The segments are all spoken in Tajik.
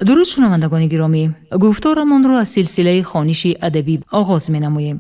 Дуруд, шунавандагони гиромӣ! Гуфторамонро аз силсилаи хониши адабӣ оғоз менамоем.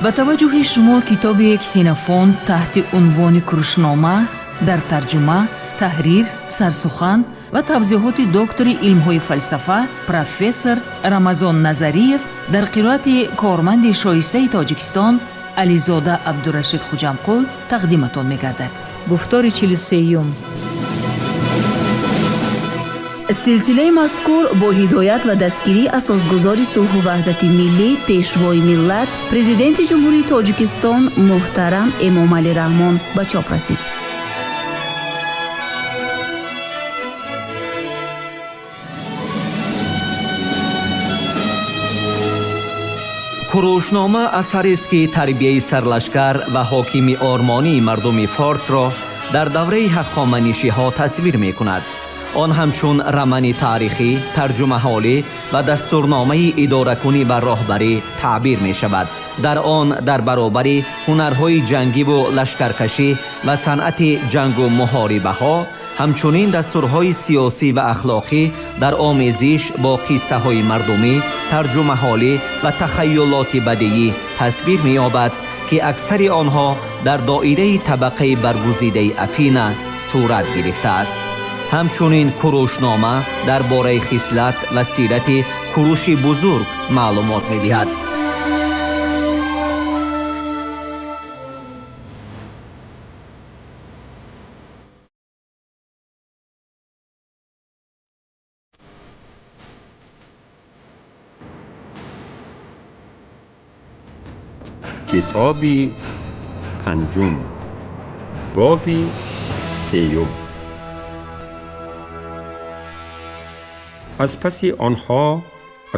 Ба таваҷҷӯҳи шумо китоби Ксенофонт таҳти унвони Курушнома дар тарҷума, таҳрир, сарсухан ва тавзеҳоти доктори илмҳои фалсафа, профессор Рамазон Назариев дар қироати корманди шоистаи Тоҷикистон Ализода Абдурашид Хуҷамқул тақдиматон мегардад. Гуфтори 43-юм. Силсилаи мазкур бо ҳидоят ва дастгирии асосгузори сулҳу ваҳдати миллӣ, пешвои миллат, Президенти Ҷумҳурии Тоҷикистон муҳтарам Эмомалӣ Раҳмон ба чоп расид. Курушнома асарест, ки тарбияи сарлашкар ва ҳокими ормонии мардуми форсро дар давраи ҳахоманишиҳо тасвир мекунад. Он ҳамчун рамани таърихӣ, тарҷумаҳолӣ ва дастурномаи идоракунӣ ва роҳбарӣ таъбир мешавад. Дар он дар баробари ҳунарҳои ҷангиву лашкаркашӣ ва санъати ҷангу муҳорибаҳо, ҳамчунин дастурҳои сиёсӣ ва ахлоқӣ дар омезиш бо қиссаҳои мардумӣ, тарҷумаҳолӣ ва тахайюлоти бадиӣ тасвир меёбад, ки аксари онҳо дар доираи табақаи баргузидаи Афина сурат гирифтааст. Ҳамчунин Курушнома дар бораи хислат ва сирати Куруши Бузург маълумот медиҳад. Китоби панҷум, боби сеюм. Аз паси онҳо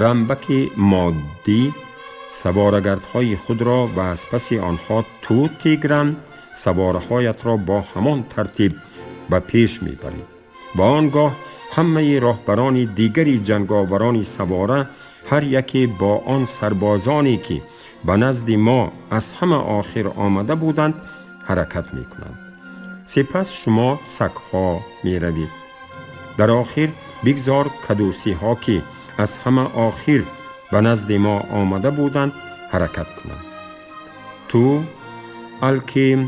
рамбаки моддӣ саворагардҳои худро ва аз паси онҳо ту, Тигран, савораҳоятро бо ҳамон тартиб ба пеш мебарӣ ва он гоҳ ҳамаи роҳбарони дигари ҷанговарони савора, ҳар яке бо он сарбозоне, ки ба назди мо аз ҳама охир омада буданд, ҳаракат мекунанд. Сипас шумо, сагҳо, меравед. Дар охир бигзор кадусиҳо, ки аз ҳама охир ба назди мо омада буданд, ҳаракат кунанд. Ту, Алким,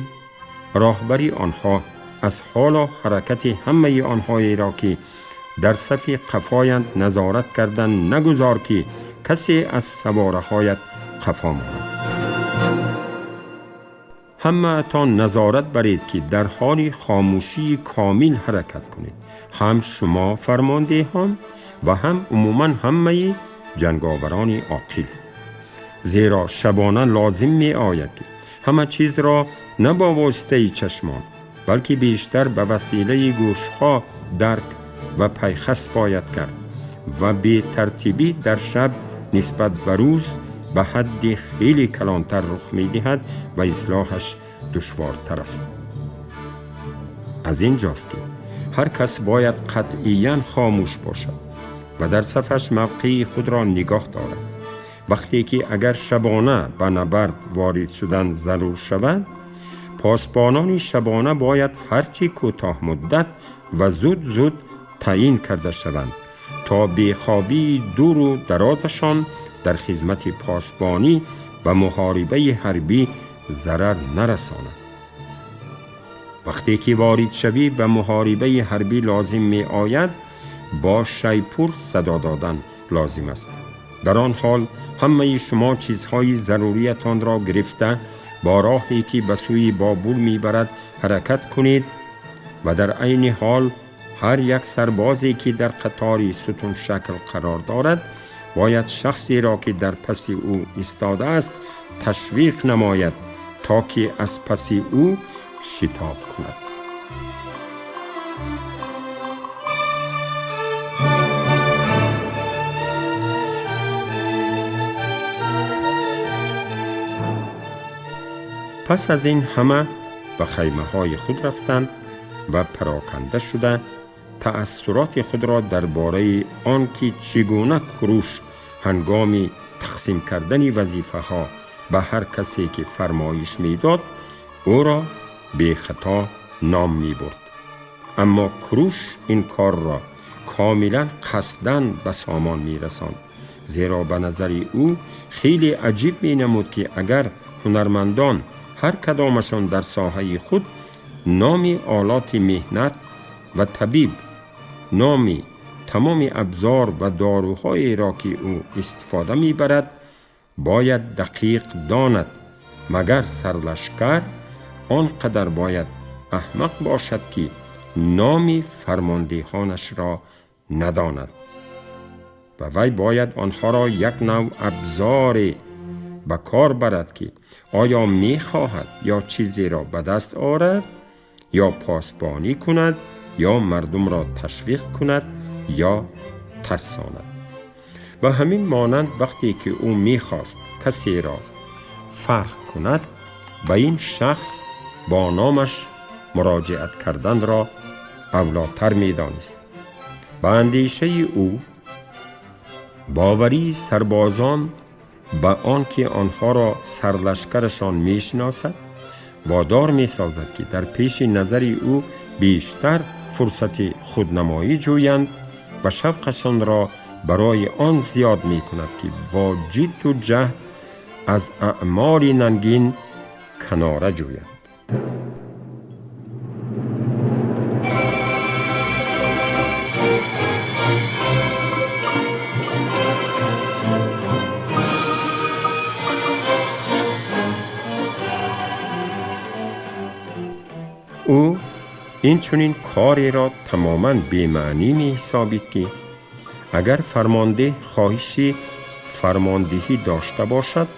роҳбари онҳо, аз ҳоло ҳаракати ҳамаи онҳоеро, ки дар сафи қафоянд, назорат кардан. Нагузор, ки касе аз савораҳоят қафо монад. Ҳамаатон назорат баред, ки дар ҳоли хомӯшии комил ҳаракат кунед, ҳам шумо, фармондеҳон, ва ҳам умуман ҳамаи ҷанговарони оқил, зеро шабона лозим меояд, ки ҳама чизро на бо воситаи чашмон, балки бештар ба василаи гӯшҳо дарк ва пайхас бояд кард ва бетартибӣ дар шаб нисбат ба рӯз ба ҳадди хеле калонтар рух медиҳад ва ислоҳаш душвортар аст. Аз ин ҷост, ки ҳар кас бояд қатъиян хомӯш бошад ва дар сафаш мавқеи худро нигоҳ дорад. Вақте ки агар шабона ба набард ворид шудан зарур шавад, посбонони шабона бояд ҳарчи кӯтоҳмуддат ва зуд зуд таъин карда шаванд, то бехобии дуру дарозашон дар хизмати посбонӣ ба муҳорибаи ҳарбӣ зарар нарасонад. Вақте ки воридшавӣ ба муҳорибаи ҳарбӣ лозим меояд, бо шайпур садо додан лозим аст. Дар он ҳол ҳамаи шумо чизҳои заруриятонро гирифта, бо роҳе, ки ба сӯи Бобул мебарад, ҳаракат кунед ва дар айни ҳол ҳар як сарбозе, ки дар қатори сутуншакл қарор дорад, бояд шахсеро, ки дар паси ӯ истодааст, ташвиқ намояд, то ки аз паси ӯ шитоб кунад. Пас аз ин ҳама ба хаймаҳои худ рафтанд ва пароканда шуда таассуроти худро дар бораи он ки чӣ гуна Куруш ҳангоми тақсим кардани вазифаҳо به هر کسی که فرمایش میداد او را به خطا نام می برد. اما کروش این کار را کاملا قصداً به سامان می رساند، زیرا به نظر او خیلی عجیب می نمود که اگر هنرمندان هر کدامشان در ساحه خود نام آلات مهنت و طبیب نام تمام ابزار و داروهایی را که او استفاده می برد باید دقیق داند، مگر سرلشکر آنقدر باید احمق باشد که نام فرماندهانش را نداند و وی باید آنها را یک نوع ابزار به کار برد که آیا می خواهد یا چیزی را به دست آورد یا پاسبانی کند یا مردم را تشویق کند یا ترساند. و همین مانند وقتی که او می خواست کسی را فرق کند به این شخص با نامش مراجعت کردن را اولاتر می دانست. به اندیشه او باوری سربازان به آن که آنها را سرلشکرشان می شناسد وادار می سازد که در پیش نظر او بیشتر فرصت خودنمایی جویند و شوقشان را برای آن زیاد می کند که با جد و جهد از اعمال ننگین کناره جویند. او این چنین کاری را تماماً بی‌معنی می حسابید که اگر فرمانده خواهش فرماندهی داشته باشد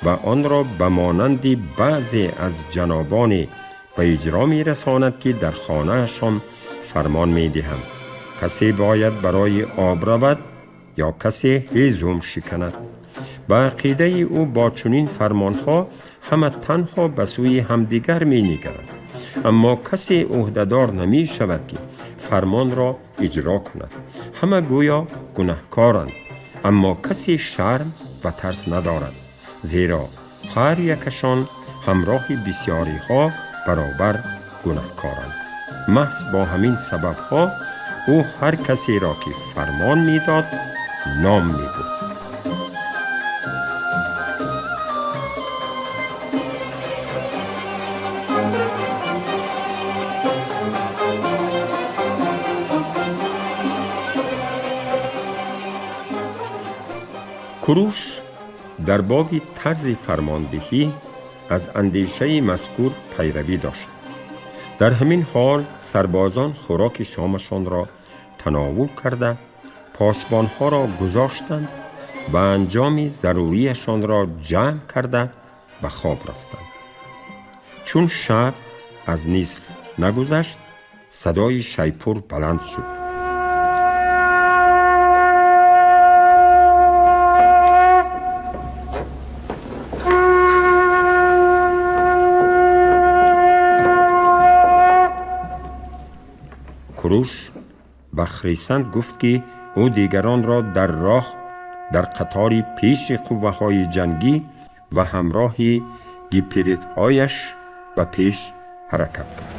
و آن را به مانند بعضی از جنابان به اجرا می رساند که در خانه‌شان فرمان می دهند کسی باید برای آب رود یا کسی هیزم شکند. به عقیده او با چنین فرمانها همه تنها به سوی همدیگر می نگرند، اما کسی عهده‌دار نمی شود که فرمان را اجرا کند. همه گویا گناهکارند، اما کسی شرم و ترس ندارد، زیرا هر یکشان همراه بسیاری ها برابر گناهکارند. محض با همین سبب ها او هر کسی را که فرمان میداد نام میبرد. کوروش در باب طرز فرماندهی از اندیشه مذکور پیروی داشت. در همین حال سربازان خوراک شامشان را تناول کرده، پاسبانها را گذاشتند و انجام ضروریشان را جمع کرده به خواب رفتند. چون شب از نصف نگذشت، صدای شیپور بلند شد. کوروش به خریسند گفت که او دیگران را در راه در قطار پیش قوه های جنگی و همراه گیپریت‌هایش به پیش حرکت کرد.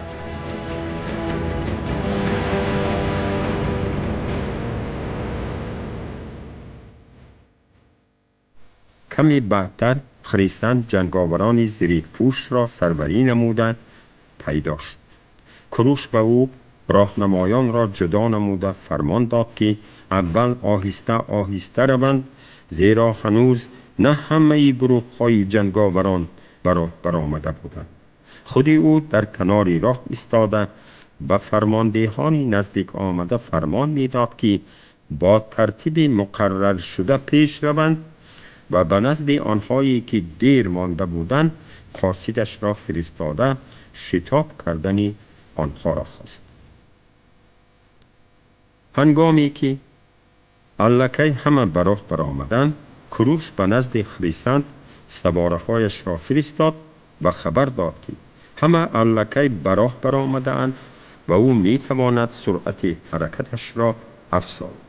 کمی بعدتر خریسند جنگاوران زره‌پوش را سروری نموده پیدا شد. کوروش به او راهنمایان را جدا نموده فرمان داد که اول آهسته آهسته روند، زیرا هنوز نه همه گروه های جنگاوران براه برآمده بودند. خود او در کنار راه ایستاده به فرماندهان نزدیک آمده فرمان میداد که با ترتیب مقرر شده پیش روند و به نزد آنهایی که دیر مانده بودند قاصدش را فرستاده شتاب کردن آنها را خواست. هنگامی که الکی همه به راه برآمدند، کوروش به نزد خریسند سواره‌هایش را فرستاد و خبر داد که همه الکی به راه برآمده‌اند و او میتواند سرعت حرکتش را افزاید.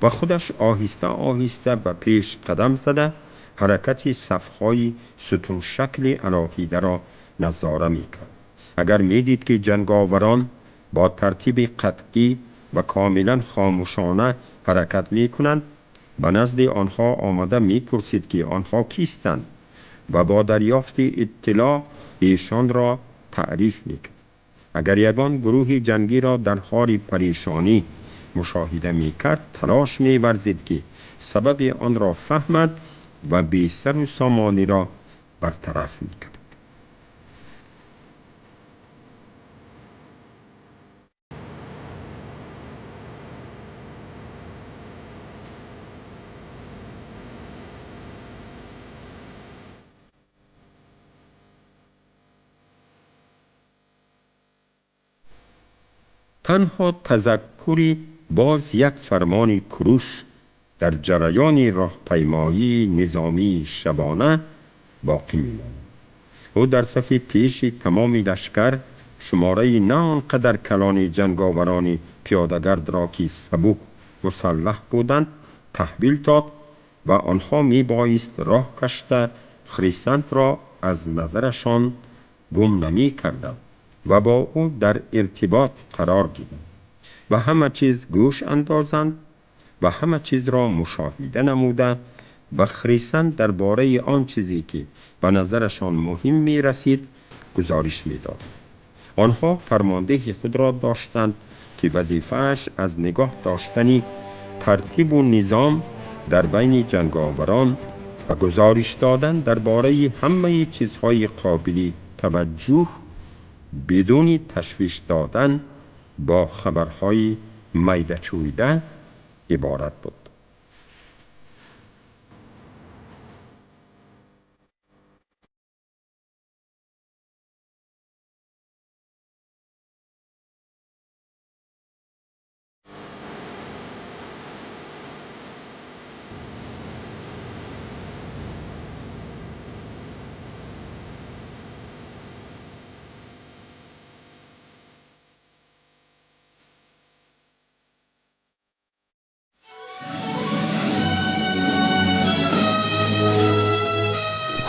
و خودش آهسته آهسته به پیش قدم زده ҳаракати сафҳои сутуншакли алоҳидаро назора мекард. Агар медид, ки ҷанговарон бо тартиби қатъӣ ва комилан хомӯшона ҳаракат мекунанд, ба назди онҳо омада мепурсид, ки онҳо кистанд, ва бо дарёфти иттилоъ эшонро таъриф мекард. Агар ягон гурӯҳи ҷангиро дар ҳоли парешонӣ мушоҳида мекард, талош меварзид, ки сабаби онро фаҳмад ва бесару сомониро бартараф мекард. Танҳо тазаккури боз як фармони Куруш дар ҷараёни роҳпаймоии низомии шабона боқӣ мемонад. Ӯ дар сафи пеши тамоми лашкар шумораи на он қадар калони ҷанговарони пиёдагардро, ки сабук мусаллаҳ буданд, таҳвил дод ва онҳо мебоист роҳ кашта Хрисантро аз назарашон гум намекарданд ва бо ӯ дар иртибот қарор гиранд, ба ҳама чиз гӯш андозанд ва ҳама чизро мушоҳида намуда ба Хрисант дар бораи он чизе, ки ба назарашон муҳим мерасид, гузориш медод. Онҳо фармондеҳи худро доштанд, ки вазифааш аз нигоҳ доштани тартибу низом дар байни ҷанговарон ва гузориш додан дар бораи ҳамаи чизҳои қобили таваҷҷӯҳ бидуни ташвиш додан бо хабарҳои майдачӯида иборат буд.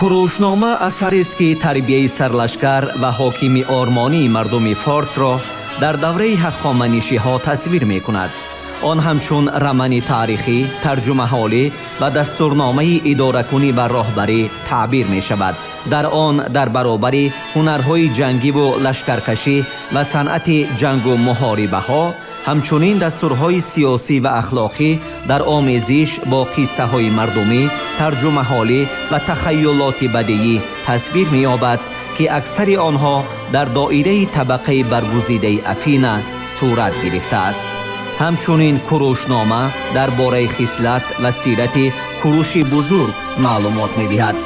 Курушнома асарест, ки тарбияи сарлашкар ва ҳокими ормонии мардуми форсро дар давраи ҳахоманишиҳо тасвир мекунад. Он ҳамчун романи таърихӣ, тарҷумаҳолӣ ва дастурномаи идоракунӣ ва роҳбарӣ таъбир мешавад. Дар он дар баробари ҳунарҳои ҷангиву лашкаркашӣ ва санъати ҷангу муҳорибаҳо, ҳамчунин дастурҳои сиёсӣ ва ахлоқӣ дар омезиш бо қиссаҳои мардумӣ, тарҷумаҳолӣ ва тахайюлоти бадиӣ тасвир меёбад, ки аксари онҳо дар доираи табақаи баргузидаи Афина сурат гирифтааст. Ҳамчунин Курушнома дар бораи хислат ва сирати Куруши Бузург маълумот медиҳад.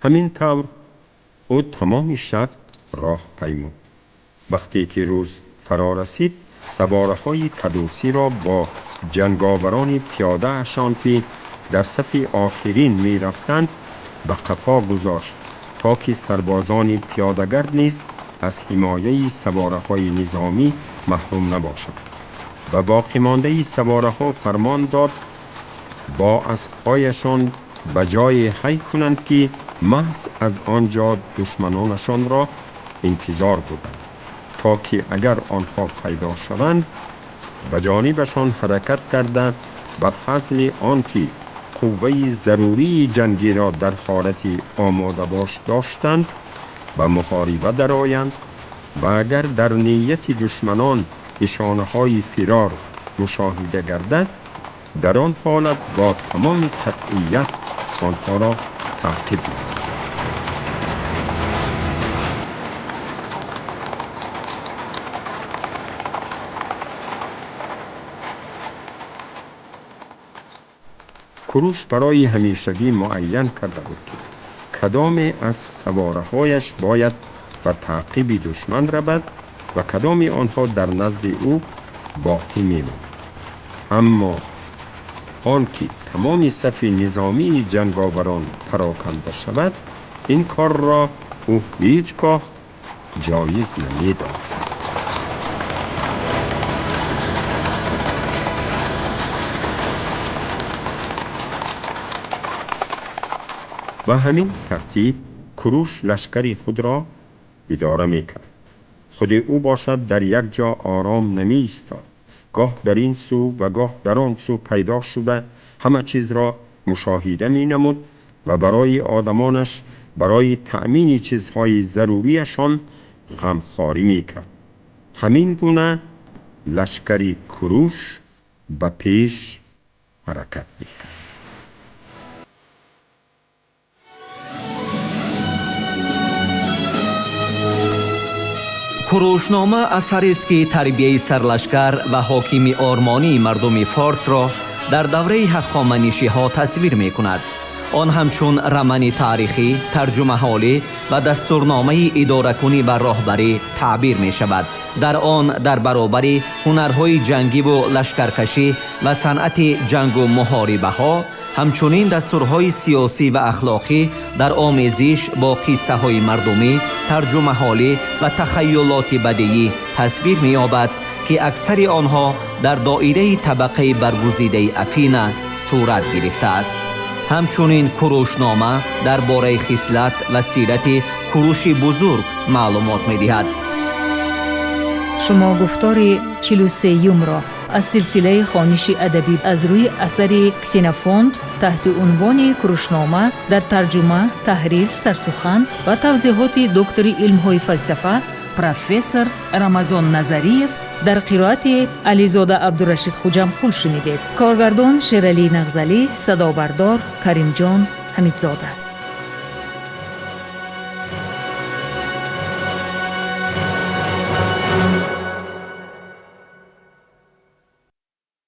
Ҳамин тавр ӯ тамоми шаб роҳ паймуд. Вақте ки рӯз фаро расид, савораҳои кадусиро бо ҷанговарони пиёдаашон, ки дар сафи охирин мерафтанд, ба қафо гузошт, то ки сарбозони пиёдагард низ аз ҳимояи савораҳои низомӣ маҳрум набошанд. Ба боқимондаи савораҳо фармон дод бо аспҳояшон ба ҷое ҳай кунанд, ки маҳз аз он ҷо душманонашонро интизор буданд, то ки агар онҳо пайдо шаванд, ба ҷонибашон ҳаракат карда, ба фазли он ки қувваи зарурии ҷангиро дар ҳолати омодабош доштанд, ба муҳориба дароянд ва агар дар нияти душманон нишонаҳои фирор мушоҳида гардад, дар он ҳолат бо тамоми қатъият онҳоро таъқиб намоянд. Куруш барои ҳамешагӣ муайян карда буд, ки кадоме аз савораҳояш бояд ба таъқиби душман равад ва кадоми онҳо дар назди ӯ боқӣ мемонд. Аммо Он ки тамоми сафи низомии ҷанговарон пароканда шавад, ин корро ӯ ҳеҷ гоҳ ҷоиз намедонист. Ба ҳамин тартиб Куруш лашкари худро идора мекард. Худи ӯ бошад дар як ҷо ором намеистод. Гоҳ дар ин сӯ ва гоҳ дар он сӯ пайдо шуда ҳама чизро мушоҳида менамуд ва барои одамонаш барои таъмини чизҳои зарурияшон ғамхорӣ мекард. Ҳамин гуна лашкари Куруш ба пеш ҳаракат мекард. Курушнома асарест, ки тарбияи сарлашкар ва ҳокими ормонии мардуми форсро дар давраи ҳахоманишиҳо тасвир мекунад. Он ҳамчун романи таърихӣ, тарҷумаҳолӣ ва дастурномаи идоракунӣ ва роҳбарӣ таъбир мешавад. Дар он дар баробари ҳунарҳои ҷангиву лашкаркашӣ ва санъати ҷангу муҳорибаҳо, ҳамчунин дастурҳои сиёсӣ ва ахлоқӣ дар омезиш бо қиссаҳои мардумӣ, тарҷумаҳолӣ ва тахайюлоти бадиӣ тасвир меёбад, ки аксари онҳо дар доираи табақаи баргузидаи Афина сурат гирифтааст. Ҳамчунин Курушнома дар бораи хислат ва сирати Куруши бузург маълумот медиҳад. Шумо гуфтори 43-юмро аз силсилаи хониши адабӣ аз рӯи асари Ксенофонт таҳти унвони Курушнома дар тарҷума, таҳрир, сарсухан ва тавзеҳоти доктори илмҳои фалсафа профессор Рамазон Назариев дар қироати Ализода Абдурашид Хуҷамқул шунидед. Коргардон Шералӣ Нағзалӣ, садобардор Каримҷон Ҳамидзода.